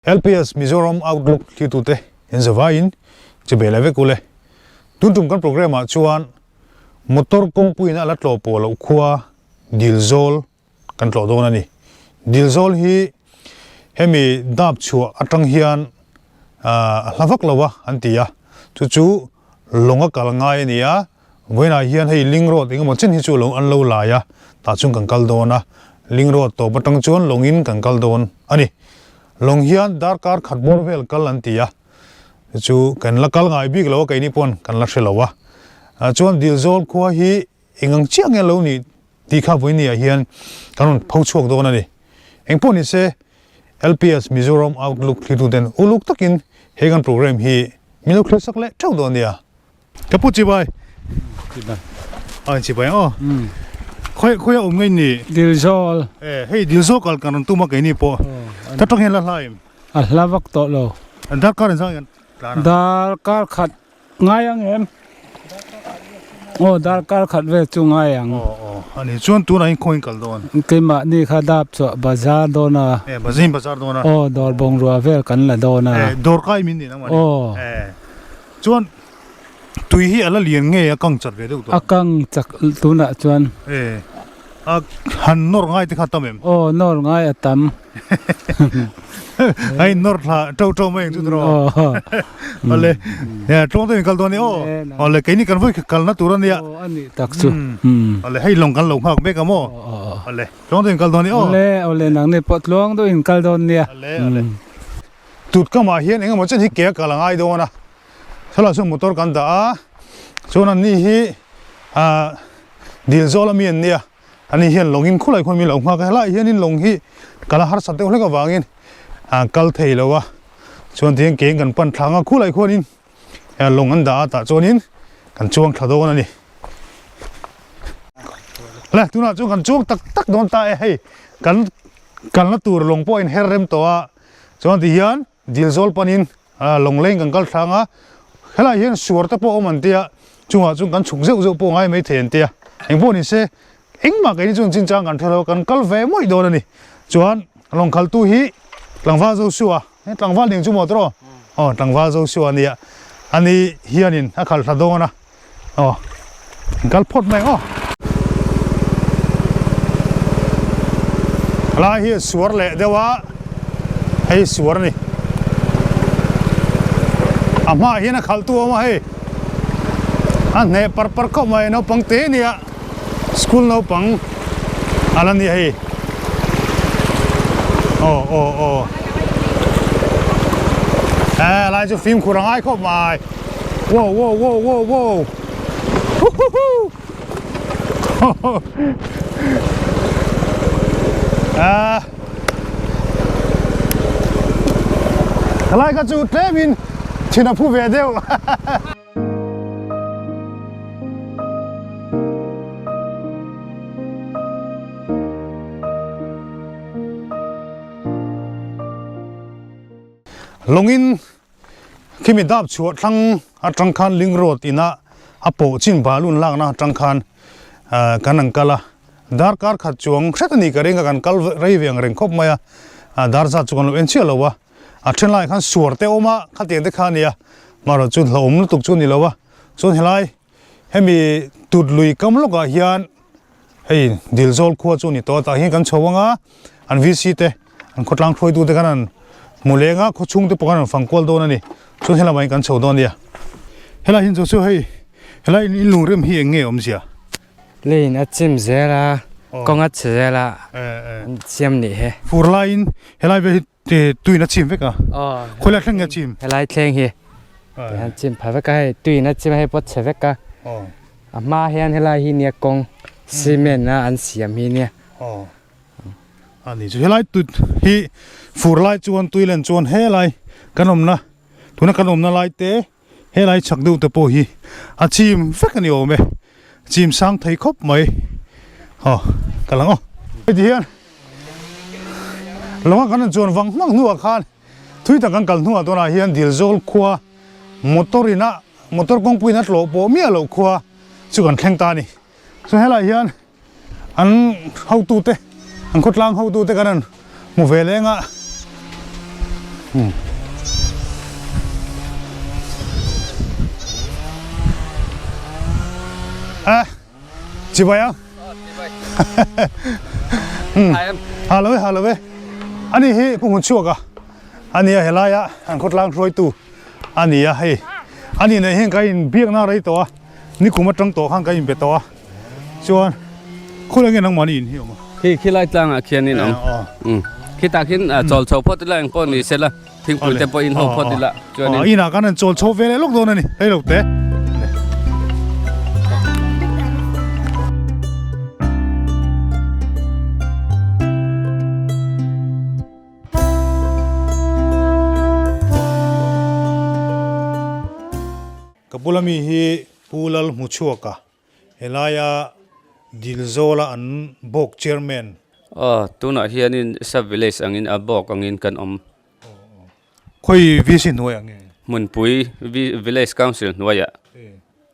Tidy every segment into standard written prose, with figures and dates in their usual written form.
LPS Mizoram Outlook hlitute in zavaiin chibai leh vek ule. Tun tum kan programme ah chuan motor kawngpuiin a la tlawh pawh loh khua Dilzawl kan tlawh dawn a ni. Dilzawl hi hemi dap chhuah atang hian a hla vak lo a an ti a, chu chu lawng a kal ngai a ni a, vawiinah hian hei link road engemaw chen hi chu lo an lo lai a, tah chuan kan kal dawn a, link road tawp atang chuan lawngin kan kal dawn a ni. Lawng hian darkar khat bawr vel kal an ti a, chu chu kan la kal ngai bik lo a keini pawn kan la hre lo a, chuan Dilzawl khua hi Eng ang chiah nge lo nih tih kha vawinia hian kan rawn pho chhuak dawn a ni. Eng pawh ni se, LPS Mizoram Outlook thlirtuten uluk takin he kan program hi min lo thlir sak leh theuh dawn nia. Ka pu chibai. Chibai. A in chibai ang aw. Khawi khawi a awm ngei ni? Dilzawl. E hei Dilzawl kal kan rawn tum a keini pawh. Ta tang hian la hla em? A hla vak tawh lo. Darkar in zang hian tlan a. Darkar khat Ngai ang em? Aw darkar khat vel chu ngai ang. Aw aw ani chuan tunah hian khawiin kal dawn? Keimah ni kha dap chhuah bazar dawn a. E bazin bazar dawn a. Aw dawr bungrua vel kan la dawn a. E dawr kai min ni nang mani. Aw. E chuan tui hi a la lian nge a kang chat ve deuh tawh? A kang chak tunah chuan. E A han nawr ngai te kha tam em? Aw, nawr ngai a tam. A in nawr thla to to mai ang chu tiraw? Aw. Awle, tluang deuhin kal dawn a ni aw. Awle, keini kan vawi kalna tur a nia. Aw, a nih tak chu. Awle, hei lawng kan lo nghak mek a maw? Awle, tluang deuhin kal dawn a ni aw. Awle, awle, nangni pawh tluang deuhin kal dawn nia. Awle, awle. Tut kamah hian engemaw chen hi ke a kal a ngai dawn a. Salah chuan motor kan dah a, chuan anni hi ah dil zawl ami an nia, ani hian lawngin khulai khuan min lo nghak a, helaiah hianin lawng hi kal a harsat deuh hlek avangin ah kal thei lo a, chuan tihian keng kan pan thlang a, khulai khuanin lawng an dah a tah chuanin kan chuang thla dawn a ni. Le tunah chuan kan chuang tak tak dawn ta e, hei kan kalna tur lawng pawh a inher rem tawh a, chuan tihian Dil zawl panin lawngleng kan kal thlang a, helaiah hian suar te pawh a awm an tia, chungah chuan kan chhuk zeuh zeuh pawh ngai maithei an tia, engpawh ni se engmah keini chuan chinchang kan hre lo, kan kal ve mawih dawn a ni. Chuan lawngkhal tu hi tlangval Joshua, he tlangval ning chu maw tawh aw, tlangval Joshua a nia, ani hianin a khalh thla dawn a, aw kan kal phawt mai ang aw. Helai hi a suar leh deuh a, hei suar a ni. A hmaah hian a khalh tu a awm a hei, a hneh par par khawp mai naupang te nia school naupang a la ni a hei. Aw aw aw e helai chu fimkhur a ngai khawp mai. Wow wow wow wow wow Huhuhu Ah Helai kha chu tlemin thin a phu ve deuh. Lawngin Khimi dap chhuah thlang atang khan link road ina a pawh chin balloon lakna atang khan kan an kal a, darkar khat chuang hret a ni ka ring a kan kal rei ve ang reng khawp mai a, dar zat chu kan lo en chiah lo a, a then laiah khan suar te a awm a, khatiang te kha a ni a, amaherawh chu hlauhawm lutuk chu a ni lo a, chuan helai hemi tut lui kam lawkah hian hei Dilzawl khua chu a ni tawh a, tah hian kan chho ang a, an VC te an khawtlang hruaitu te khan an hmu leng a, khaw chhung te pawh khan an fang kual dawn a ni, chuan helamah hian kan chho dawn a nia. Helai hian chu chu hei helai in lungrem hi eng nge awmzia? Leiin a chim zel a, kawng a chhe zel a, an siam nih hi. Fur laiin helai vel hi tuiin a chim vek a, khawilai thleng nge a chim? Helai thleng hi an chim pha vek a, hei tuiin a chim a, hei pawh chhe vek a, a hma hian helai hi nia kawng cement a an siam hi nia. A ni chu helai tut hi fur lai chuan tui len chuan helai kan awmna tuna kan awmna lai te helai chhak deuh te pawh hi a chim vek a ni awm e chim sang thei khawp mai aw ka lang aw heti hian lawnga kan rawn chuan vang hmak hnuah khan thui tak kan kal hnuah tunah hian Dilzawl khua motor ina motor kawngpui in a tlawh pawh miah loh khua chu kan thleng ta a ni chuan helaiah hian. An hotute, an khawtlang hotute kan han hmu ve leng a. A chibai ang. Ha lo e ha lo e. Ani hi pu hmun chhuak a. Ani a helai a an khawtlang hruaitu ani a hei. Ani nei hian ka in biakna rei tawh a. Nikum atang tawh khan ka in be tawh a. Chuan khawlai nge nangmahni in hi awm a? Khi khilai tlangah khian in awm. Khitah khian chawl chho phawt ila engpawh ni sela thingpui te pawh in ho phawt ila chuanin. Inah khan an chawl chho ve leh lawk dawn a ni hei lo te. Ka bula mi hi Pu Lalhmuchhuaka, helaia Dilzawla an bawk chairman. Aw, tunah hianin sub village angin a bawk angin kan awm. Khawi VC hnuaiah nge? Hmunpui Village Council hnuaiah.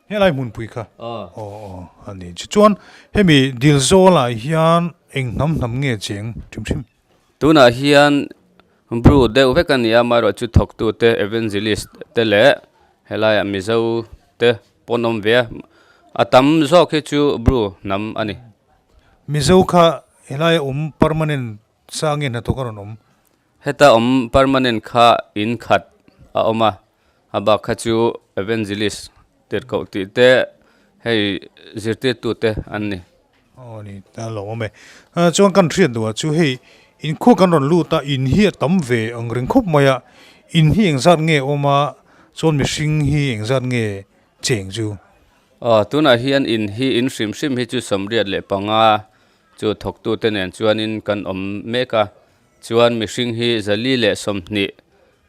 Helai hmunpui kha? Aw. Aw, a ni. Chuan hemi Dilzawlah hian eng hnam hnam nge cheng hrim hrim? Tunah hian Bru deuh vek a ni a, amaherawhchu thawktute Evangelist te leh helaiah Mizo te pawn awm ve a, a tam zawk hi chu Bru hnam a ni. Mizo kha helaia awm permanent sa nge hnathawk a rawn awm? Heta awm permanent kha in khat a awm a, a bak kha chu Evangelist tirhkoh tih te hei zirtirtute an ni. Aw ni ta lo awm e. Chuan kan hriat duh ah chu hei inkhua kan rawn lut a in hi a tam ve ang reng khawp mai a, in hi engzat nge awm a chuan mihring hi engzat nge cheng chu? Aw tunah hian in hi in hrim hrim hi chu 85 chu thawktute nen chuanin kan awm mek a, chuan mihring hi 420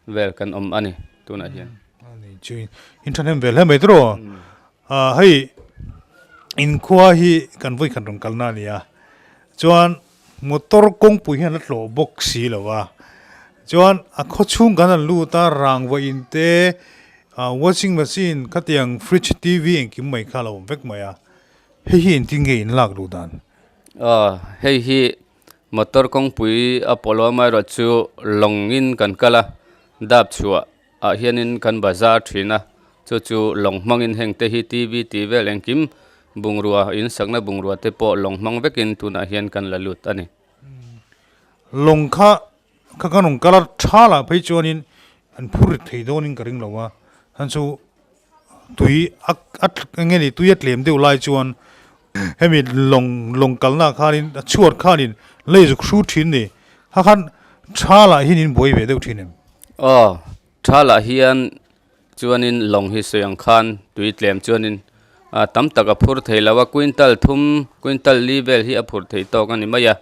vel kan awm a ni tunah hian. A ni chu in thahnem vel hle mai tiraw? Hei inkhua hi kan vawi khat rawn kalna a ni a, chuan motor kawngpui hian a tlawh bawk si lo a, chuan a khaw chhung kan han lut a rangva in te washing machine khatiang fridge T V engkim mai kha a lo awm vek mai a, hei hi engtin nge in lak luh dan? Hei hi motor kawngpui a pawh lo amaherawh chu lawngin kan kal a, dap chhuah ah hianin kan bazar thin a, chu chu lawng hmangin heng te hi TV tih vel engkim bungrua in sakna bungrua te pawh lawng hmang vekin tunah hian kan la lut a ni. Lawng kha kha kan rawn kal a tha lah phei chuanin an phur rit thei dawnin ka ring lo a, chuan chu tui a a eng nge ni tui a tlem deuh lai chuan hemi lawng lawng kalna ah khanin a chhuat khanin lei zuk hru thin ni kha khan tha lah hian in buai ve deuh thin em? Aw tha lah hian chuanin lawng hi sawi ang khan tui tlem chuanin a tam tak a phur thei lo a quintal thum quintal li vel hi a phur thei tawk a ni mai a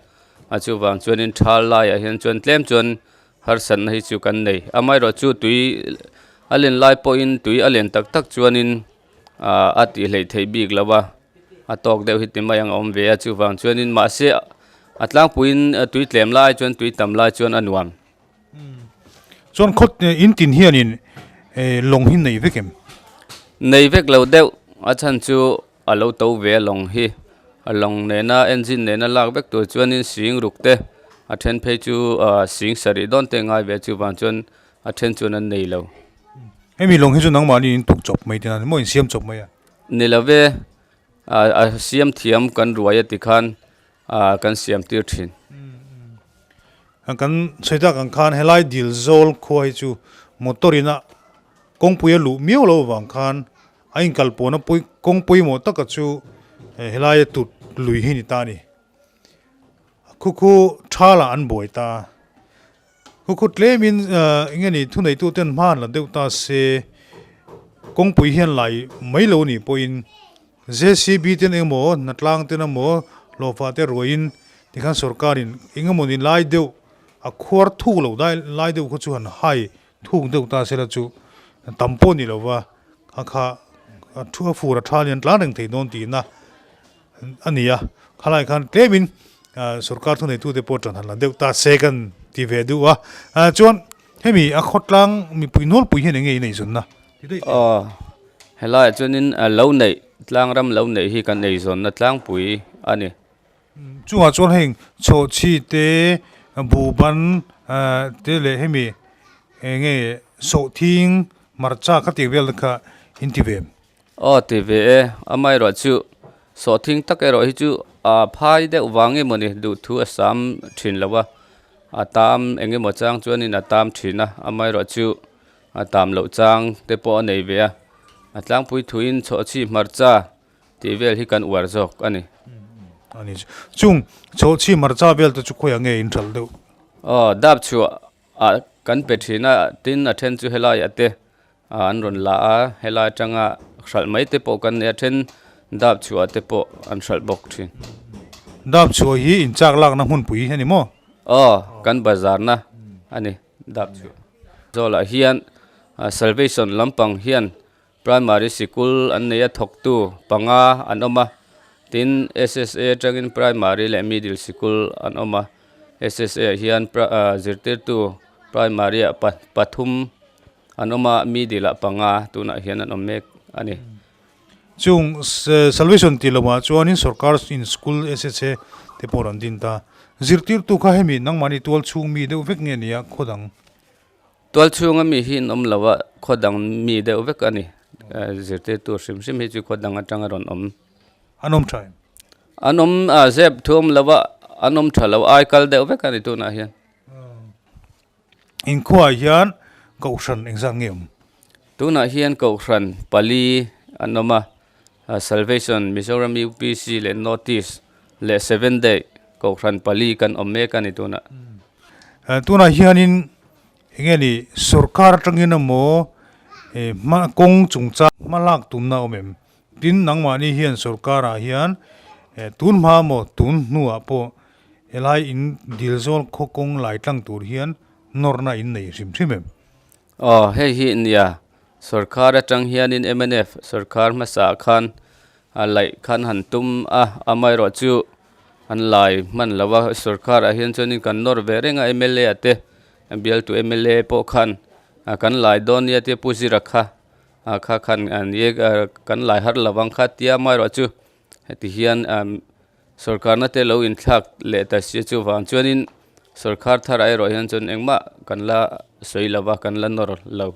a chuvang chuanin tha laiah hian chuan tlem chuan Harsatna hi chu kan nei. Amaherawhchu tui a len lai pawhin tui a len tak tak chuanin ah a tih hleih theih bik lo a, a tawk deuh hi ti mai ang a awm ve a chuvang chuanin mahse a tlangpuiin tui tlem lai chuan tui tam lai chuan a nuam. Chuan khawt in tin hianin lawng hi nei vek em? Nei vek lo deuh a chhan chu A lo to ve a lawng hi. A lawng nena engine nena lak vek tur chuanin sing ruk te a then phei chu ah sing sarih dawn te ngai ve chuvang chuan a then chuan an nei lo. Hemi lawng hi chu nangmahni in tuk chawp mai te a ni maw in siam chawp mai a? Ni lo ve, a siam thiam kan ruai a tikhan ah kan siam tir thin. Kan sawi tak ang khan helai dil zawl khua hi chu motor ina kawngpui a luh miau lo avang khan A inkalpawhna pawi kawng pawimawh taka chu helaia tut lui hi ni ta a ni. Khu khu tha lah an buai ta. Khu khu tlemin eng nge ni thuneitu ten hma an la deuh ta se kawngpui hian lai mai lo nih pawhin JCB ten engemaw hnatlang ten emaw hlawhfah te ruaiin tikhan sorkarin eng emaw ni lai deuh a khuar thuk loh dai lai deuh kha chu han hai thuk deuh ta sela chu tam pawh ni lova kha kha a thu a fur a tha lian tlan reng thei dawn tihna a ni a khalai khan tlemin sorkar thuneitute pawh tan han la deuh ta se kan ti ve duh a chuan hemi a khawtlang mipui nawlpui hian eng nge in eizawnna ti daih teh. Aw helaiah chuanin lo neih tlang ram lo neih hi kan eizawnna tlangpui a ni. Chungah chuan heng chhawhchhi te buhban te leh hemi. Enge sawhthing hmarcha kha tih vel te kha in ti ve em? Aw ti ve e, amaherawh chu sawhthing tak erawh hi chu a phai deuh vang emaw ni duhthu a sam thin lo a, a tam eng emaw chang chuanin a tam thin a, amaherawh chu a tam loh chang te pawh a nei ve a, a tlangpui thuin chhawhchhi hmarcha Tih vel hi kan uar zawk a ni. A ni chu. Chung chhawhchhi hmarcha vel te chu khawiah nge in hralh deuh? Aw, dap chhuah ah kan pe thin a, tin a then chu helai ah te an rawn la a, helai atanga hralh mai te pawh kan nei a, then dap chhuah te pawh an hralh bawk thin. Dap chhuah hi in chak lakna hmunpui a ni maw? Aw, kan bazar na a ni dap chhuah. Zawlah hian Salvation lampang hian Primary sikul an nei a thawktu panga an awm a, tin SSA atangin primary leh middle sikul an awm a, SSA ah hian zirtirtu primary ah pathum an awm a, middle ah panga tunah hian an awm mek a ni. Chung Salvation tih lohah chuanin sorkar in school SSA te pawh rawn din ta. Zirtirtu kha hemi nangmahni tual chhung mi deuh vek nge nia khaw dang? Tual chhunga mi hi an awm lo a, khaw dang mi deuh vek a ni. Zirtirtu hrim hrim hi chu khaw dang atanga rawn awm. An awm tha em? An awm zep thu awm lo a, an awm tha lo ai kal deuh vek a ni tunah hian. Inkhuaah hian Kohhran engzat nge awm? Tunah hian Kohhran pali an awm a, Salvation, Mizoram UPC leh North East leh Seventh Day Kohhran pali kan awm mek a ni tunah. Tunah hianin enge ni sorkar atangin emaw hma kawng chungchang hma lak tumna a awm em? Tin nangmahni hian sorkarah hian tun hma emaw tun hnuah pawh helai in dil zawl khaw kawng lai tlang tur hian nawrna in nei hrim hrim em? Aw, hei hi nia, sorkar atang hianin mnf sorkar hmasa khan a laih khan han tum a, amaherawh chu an lai hman lo a, sorkar ah hian chuanin kan nawr ve reng a mla ah te, bialtu mla pawh khan kan lai dawn nia tia Pu Zira kha kha khan kan lai har lo ang kha tia amaherawh chu heti hian Sorkarna te lo inthlak leh ta sia chuvang chuanin sorkar tharah erawh hian chuan engmah kan la sawi lo va, kan la nawr lo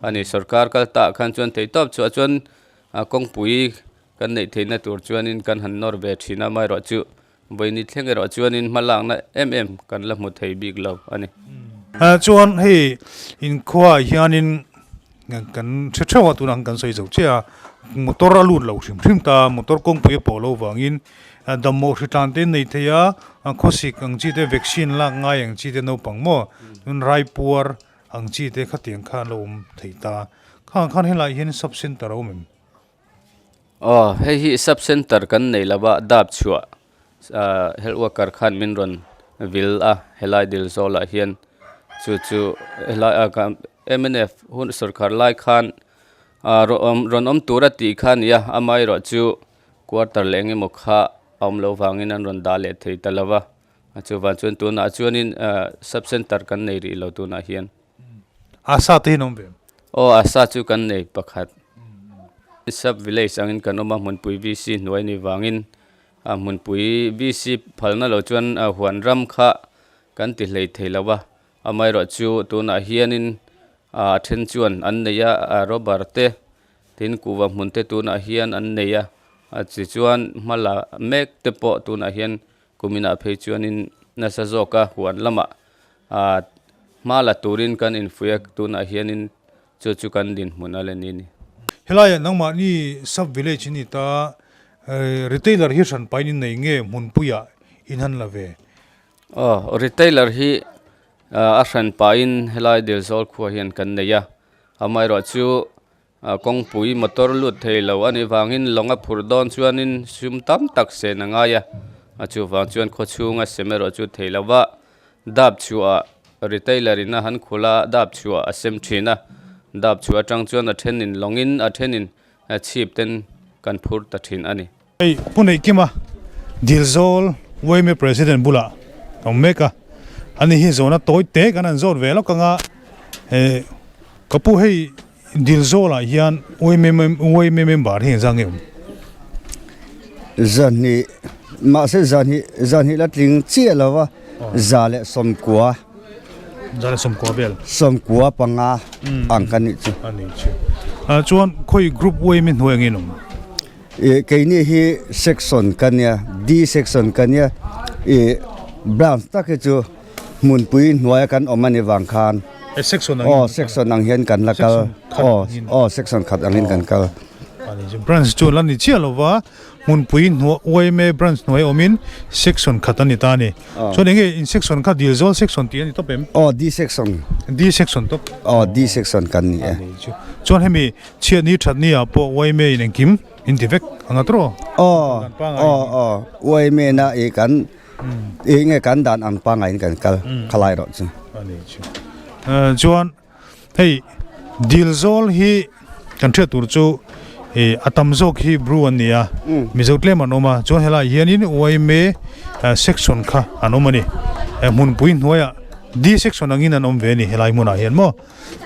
a ni. Sorkar kal tah khan chuan theihtawp chhuah chuan kawngpui kan neih theihna tur chuanin kan han nawr ve thin a, amaherawh chu vawiini thleng erawh chuanin hma lakna em em kan la hmu thei bik lo a ni. Chuan hei inkhuaah hianin Kan hre theuh a tunah kan sawi zo chiah a, motor a lut lo hrim hrim ta, motor kawngpui a pawh loh vangin damhmawh hri tlan te an nei thei a, khawsik ang chi te vaccine lak ngai ang chi te naupang maw chuan raipuar ang chi te khatiang kha an lo awm thei ta, khang khan helaiah hian sub center a awm em? Aw, hei hi sub center kan nei lo a, dap chhuah health worker khan min rawn vil a, helai dil zawlah hian chu chu helai ah khan mnf hun sorkar lai khan rawn awm tur a tih kha a ni a, amaherawh chu quarter leh eng emaw kha a awm loh vangin an rawn dah leh thei ta lo va, chuvang chuan tunah chuanin sub center kan nei rih lo tunah hian. Asa te hi an awm ve em? Aw asa chu kan nei pakhat. Sub village angin kan awm a, hmunpui VC hnuai ni vangin a hmunpui VC phalna lo chuan huan ram kha kan ti hlei thei lo a, amaherawh chu tunah hianin a then chuan an nei a, rubber te tin kuhva hmun te tunah hian an nei a, tichuan hma la mek te pawh tunah hian Kuminah phei chuanin nasa zawka huan lamah hma la turin kan infuih a, tunah hianin chu chu kan dinhmun a la ni a ni. Helaiah nangmahni sub village in ni ta, retailer hi hran pain in nei nge hmunpuiah in han la ve? Aw, retailer hi a hran pahin helai Dilzawl khua hian kan nei a, amaherawh chu Kawngpui motor lut thei lo a nih vangin lawng a phurh dawn chuanin sum tam tak sen a ngai a, chuvang chuan khawchhunga sem erawh chu thei lo va, dap chhuah retailer in a han khul a, dap chhuah a sem thin a, dap chhuah atang chuan a thenin lawngin a thenin chhip ten kan phur ta thin a ni. Hei Pu Neihkima Dilzawl yma President bulah a awm mek a, ani hi zawhna tawi te kan han zawt ve lawk anga eh ka pu hei Dilzawlah hian yma member hi engzah nge awm? Zahnih mahse zahnih zahnih la tling chiah lo va za leh sawmkua. 190 vel. 95 ang kan nih chu. A nih chu. Chuan khawi group uaimi hnuai angin awm? I keini hi section ka nia, D section ka nia, i branch tak hi chu hmunpui hnuaia kan awm a ni vang khan. E section angin? Aw section ang hian kan la kal. Aw aw section khat angin kan kal. A nih chu. Branch chu la ni chiah lova Hmunpui hnuai yma branch hnuai awmin section khat a ni ta a ni. Chuan enge in section kha dil zawl section tih a ni tawp em? Aw D section. D section tawp. Aw D section kan ni e. Chuan hemi chhiatni thatni ah pawh yma in engkim in ti vek ang a tawh? Aw aw aw yma na i kan i nge kan dan ang pangai in kan kal khalai rawh chu. A ni chu. Chuan Hei dil zawl hi kan hriat tur chu ih a tam zawk hi Bru an ni a, Mizo tlem an awm a, chuan helaiah hianin yma section kha an awm a ni. Hmunpui hnuaiah D section angin an awm ve a ni helai hmunah hian maw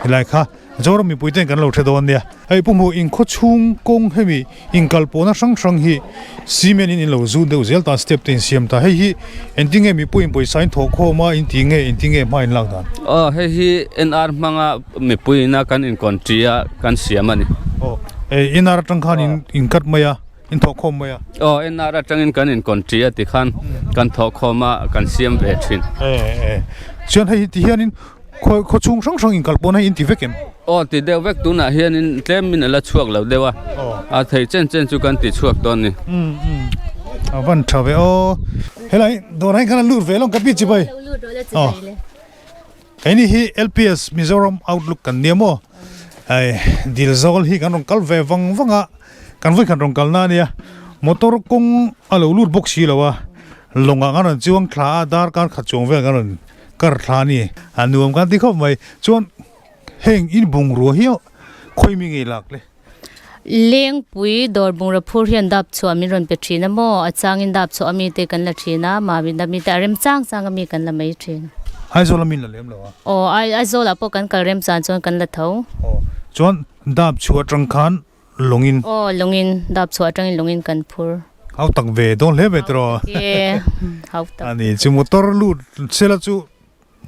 helai kha Zoram mipui ten kan lo hre dawn nia. Hei pu hmuh inkhaw chhung kawng hemi Inkalpawhna hrang hrang hi cement in in lo zut deuh zel ta, step te in siam ta. Hei hi engtin nge mipui in pawisa in thawh khawm a, in ti nge engtin nge hma in lak dan? Aw, hei hi NR hmanga mipui ina kan inkawnṭi a, kan siam a ni. Aw, hei NR atang khan in inkat mai a, in thawh khawm mai a. Aw, NR atangin kan inkawnṭi a tikhan kan thawh khawm a, kan siam ve thin. E, e, chuan hei hi ti hianin Khaw khaw chhung hrang hrang inkal pawn a inti vek em? Aw ti deuh vek tunah hianin tlemin a la chhuak lo deuh a, a thei chen chen chu kan ti chhuak dawn ni. Umm umm a van tha ve aw. Helai dawrah hian khan a lut ve lawng ka pi chibai. Aw keini hi LPS Mizoram Outlook kan nia maw hei dil zawl hi kan rawn kal ve vang vang a kan vawikhat rawn kalna a nia motor kawng a lo lut bawk si lo a lawngah kan rawn chuang thla a darkar khat chuang vel kan rawn Kar thla a ni. A nuam kan ti khawp mai. Chuan heng in bungrua hi khawi mi ngei lak le? Lengpui dawr bungrua phur hian dap chhuah min rawn pe thin a maw? A changin dap chhuah ami te kan la thin a, mami dami te a rem chang chang ami kan la mai thin. Aizawl ami la lem lo a? Aw, Aizawlah pawh kan kal rem chan chuan kan la tho. Aw, chuan dap chhuah atang khan Lungin. Aw, lungin, dap chhuah atangin lungin kan phur. Hau tak ve dawn hle ve tiraw. Hau tak e, hau tak. A ni, chu motor lut sela chu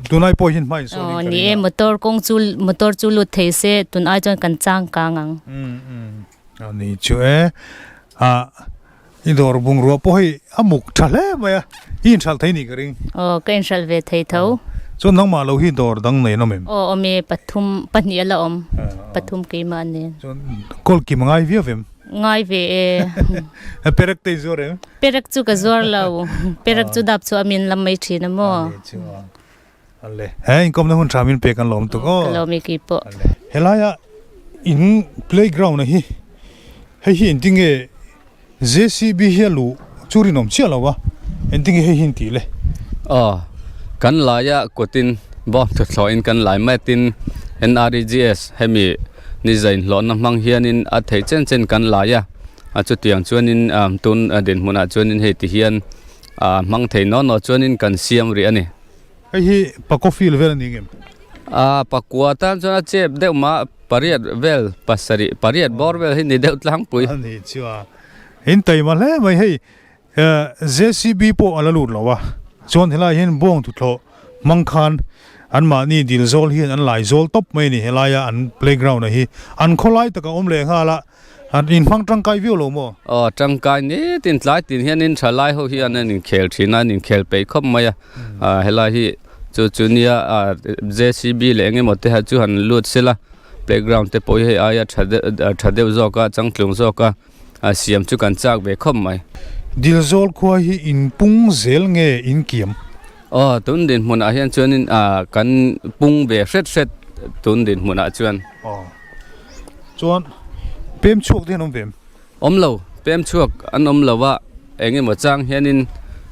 tunai pawh hian hma insawn in ka ring a. Aw, ni e, motor kawng chu, motor chu lut thei se tun ai chuan kan chang kang ang. Umm umm, a ni chu e, ah i dawr bungrua pawh hei a muk tha hle mai a, i inhralh thei ni ka ring. Aw, ka inhralh ve thei tho. Chuan nangmah lo hi dawr dang nei an awm em? Aw, awm e, pathum, pahnih a la awm. Pathum keimah nen. Chuan kawl kim a ngai viau vem? Ngai ve e. Perek te i zuar em? Perek chu ka zuar lo. Perek chu dap chu a min lam mai thin a maw? A ni chu a. Ale. He inkawmna hun tha min pek an lawm tuk aw. Ka lawm i keipawh. Ale. Helaia in playground a hi hei hi engtinge JCB hi a luh chu rinawm chiah lo a, engtin nge hei hi an tih le? Aw, kan laia kutin bawm thuthlawhin kan lai mai tin NREGS hemi ni zainhlawhna hmang hianin a theih chen chen kan lai a, a chutiang chuanin tun dinhmunah chuanin hei ti hian hmang thei naw naw chuanin kan siam rih a ni. Hei hi Pako field vel a ni ngem? A, pakua tan chuan a chep deuh mah pariat vel, pasarih, pariat bawr vel hi ni deuh tlangpui. A ni chu a, in taima hle mai hei JCB pawh a la lut lo a, chuan helai hian bawng tuthlawh hmang khan anmahni dil zawl hian an lai zawl tawp mai a ni helaia an playground a hi an khawlai taka awm leh nghal a. An inhmang tangkai viau lo maw? Aw, tangkai nitin tlai tin hianin thalai ho hian an inkhel thin a, an inkhel peih khawp mai a. Helai hi chu chu nia JCB leh eng emaw te ha chu han lut sela playground te pawh hi hei aia tha deuh tha deuh zawk a changtlung zawk a siam chu kan chak ve khawp mai. Dilzawl khua hi inpung zel nge inkiam? Aw, tun dinhmunah hian chuanin kan pung ve hret hret tun dinhmunah chuan. Aw. Chuan pem chhuak te hian awm ve em? Awm lo, pem chhuak an awm lo a, eng emaw chang hianin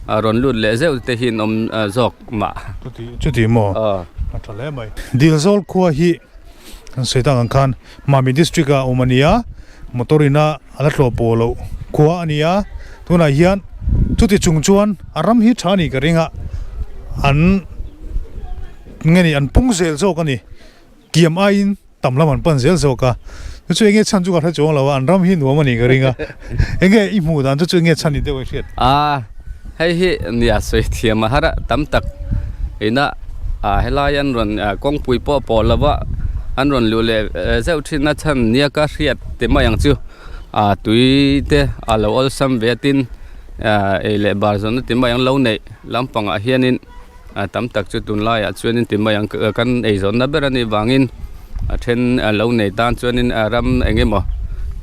rawn lut leh zeuh te hi an awm zawk mah. Chuti, chuti maw? Aw. A tha hle mai. Dilzawl khua hi kan sawi tak ang khan Mami district ah awm a ni a, motor ina a la tlawh pawh loh khua a ni a, tunah hian chuti chung chuan a ram hi tha a nih ka ring a, an nge ni an pung zel zawk a ni. Kiam aiin tam lam an pan zel zawk a, chu chu enge chhan chu ka hre chuang lo a, an ram hi nuam a nih ka ring a, enge i hmuh dan chu chu enge chhan ni deuh i hriat? A, hei hi nia sawi thiam a har a, tam tak ina ah helai an rawn kawngpui pawh pawh lo va an rawn luh leh zeuh thin a chhan nia ka hriat ti mai ang chu ah tui te a lo awlsam ve a tin ah ei leh bar zawn na ti mai ang lo neih lampangah hianin ah tam tak chu tunlaiah chuanin ti mai ang kan eizawnna ber a nih vangin a then a lo nei tan chuanin a ram eng emaw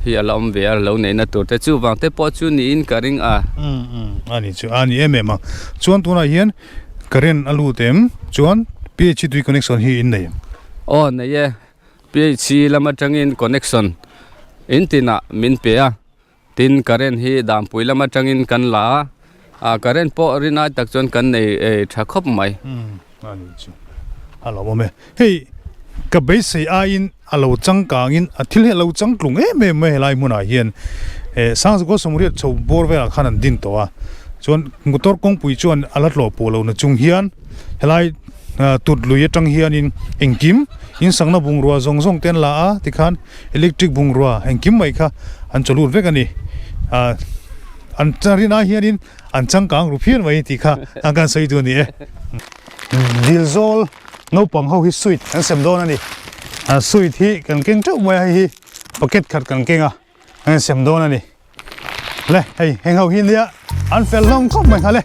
hi a la awm ve a lo neihna tur te chuvang te pawh chu niin ka ring a. Umm umm a ni chu a ni em em a chuan tunah hian current a lut em chuan P_H_E tui connection hi in nei em? Aw nei e P_H_E lam atangin connection in tinah min pe a. Tin, current hi Dampui lam atangin kan la a, ah current pawh rinai tak chuan kan nei ei tha khawp mai. Umm a ni chu a lo awm e. Hei ka beisei aiin a lo changkangin a thil hi a lo changtlung em em mai helai hmunah hian eh Sangzakaw Sawmriat chho bawr velah khan an din tawh a, chuan motor kawngpui chuan a la tlawh pawh lo na chung hian helai tut lui atang hianin engkim insangna bungrua zawng zawng te an la a tikhan electric bungrua engkim mai kha an chaw lut vek a ni ah an rinah hianin an changkang ru phian mai tih kha an kan sawi duh a ni e dil zawl naupang ho hi sweet an sem dawn a ni ah sweet hi kan keng teuh mai a hei hi packet khat kan keng a an sem dawn a ni. Le hei heng ho hi nia an fel hlawm khawp mai nghal e.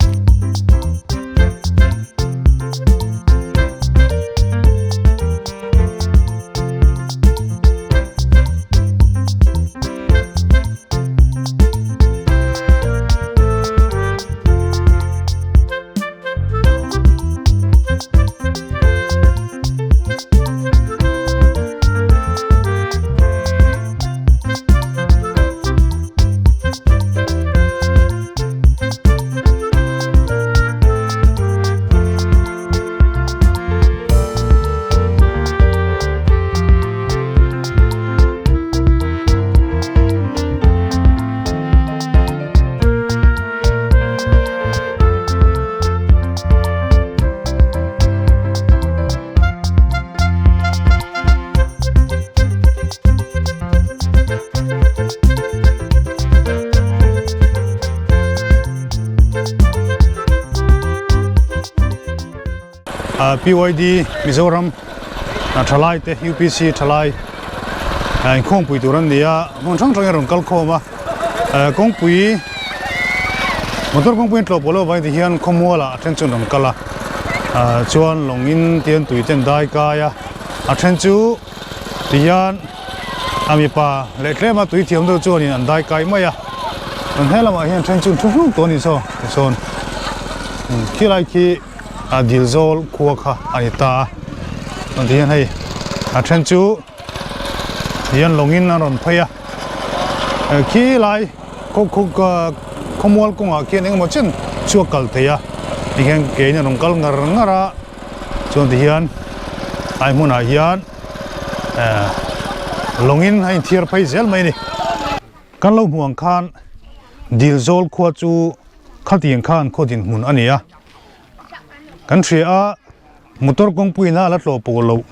PYD Mizoram thalai te UPC thalai inkhawmpui tur an ni a hmun hrang hrangin a rawn kal khawm a kawngpui motor kawngpui an tlawh pawh loh avangin tihian khawmualah a then chu an rawn kal a chuan lawngin tihian tui te an dai kai a a then chu tihian a mipa leh tlema tui thiam deuh chuanin an dai kai mai a chuan he lamah hian then chu an thu hluk tawh a ni saw tisawn khilai khi a dil zawl khua kha a ni ta a chuan tihian hei a then chu hian lawngin an rawn phei a khilai khaw khaw khawmual kawngah khian engemaw chen chu a kal thei a tihian ke in a rawn kal ngar ngar a chuan tihian ai hmunah hian lawngin a inthiar phei zel mai a ni. Kan lo hmuh ang khan dil zawl khua chu khatiang khan khaw dinhmun a ni a, kan hria a motor kawngpuiin a la tlawh pawh loh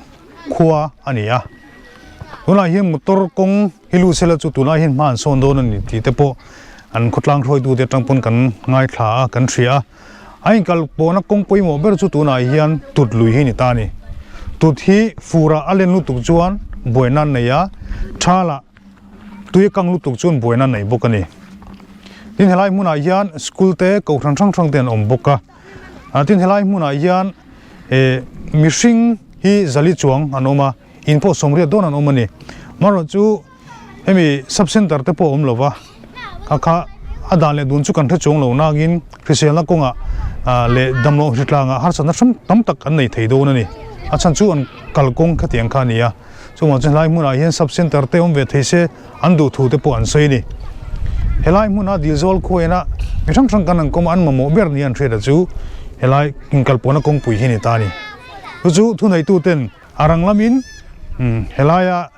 khua a ni a, tunah hian motor kawng hi lut sela chu tunah hian hma an sawn dawn a ni tih te pawh an khawtlang hruaitute atang pawn kan ngaithla a kan hria a. A inkal pawhna kawng pawimawh ber chu tunah hian tut lui hi a ni ta a ni. Tut hi furah a len lutuk chuan buaina an nei a, thalah tui a kang lutuk chuan buaina an nei bawk a ni. Tin helai hmunah hian school te kohhran hrang hrang te an awm bawk a. Tin helai hmunah hian eh mihring hi zali chuang an awm a, in pawh sawmriat dawn an awm a ni. Amaherawhchu Hemi sub center te pawh a awm lo va, kha kha a dan leh dun chu kan hre chuang lo nangin hriselna kawngah leh damloh hritlangah harsatna hrang tam tak an nei thei dawn a ni. A chhan chu an kalkawng khatiang kha a ni a, chuvang chuan helai hmunah hian sub center te awm ve thei se an duh thu te pawh an sawi a ni. Helai hmuna Dilzawl khuaina mi hrang hrang kan an kawm a, an mamawh ber nia an hriat a chu helai inkalpawhna kawngpui hi a ni ta a ni. Chu chu thuneituten a rang lamin helaia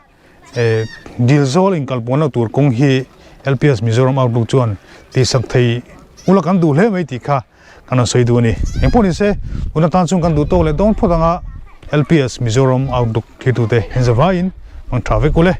Eh dil zawl inkalpawhna tur kawng hi LPS Mizoram Outlook chuan tihsak thei ula kan duh hle mai tih kha kan rawn sawi duh a ni. Engpawh ni se tuna tan chuan kan duh tawk leh dawn phawt anga LPS Mizoram Outlook thlirtute in zavaiin mang tha vek ule.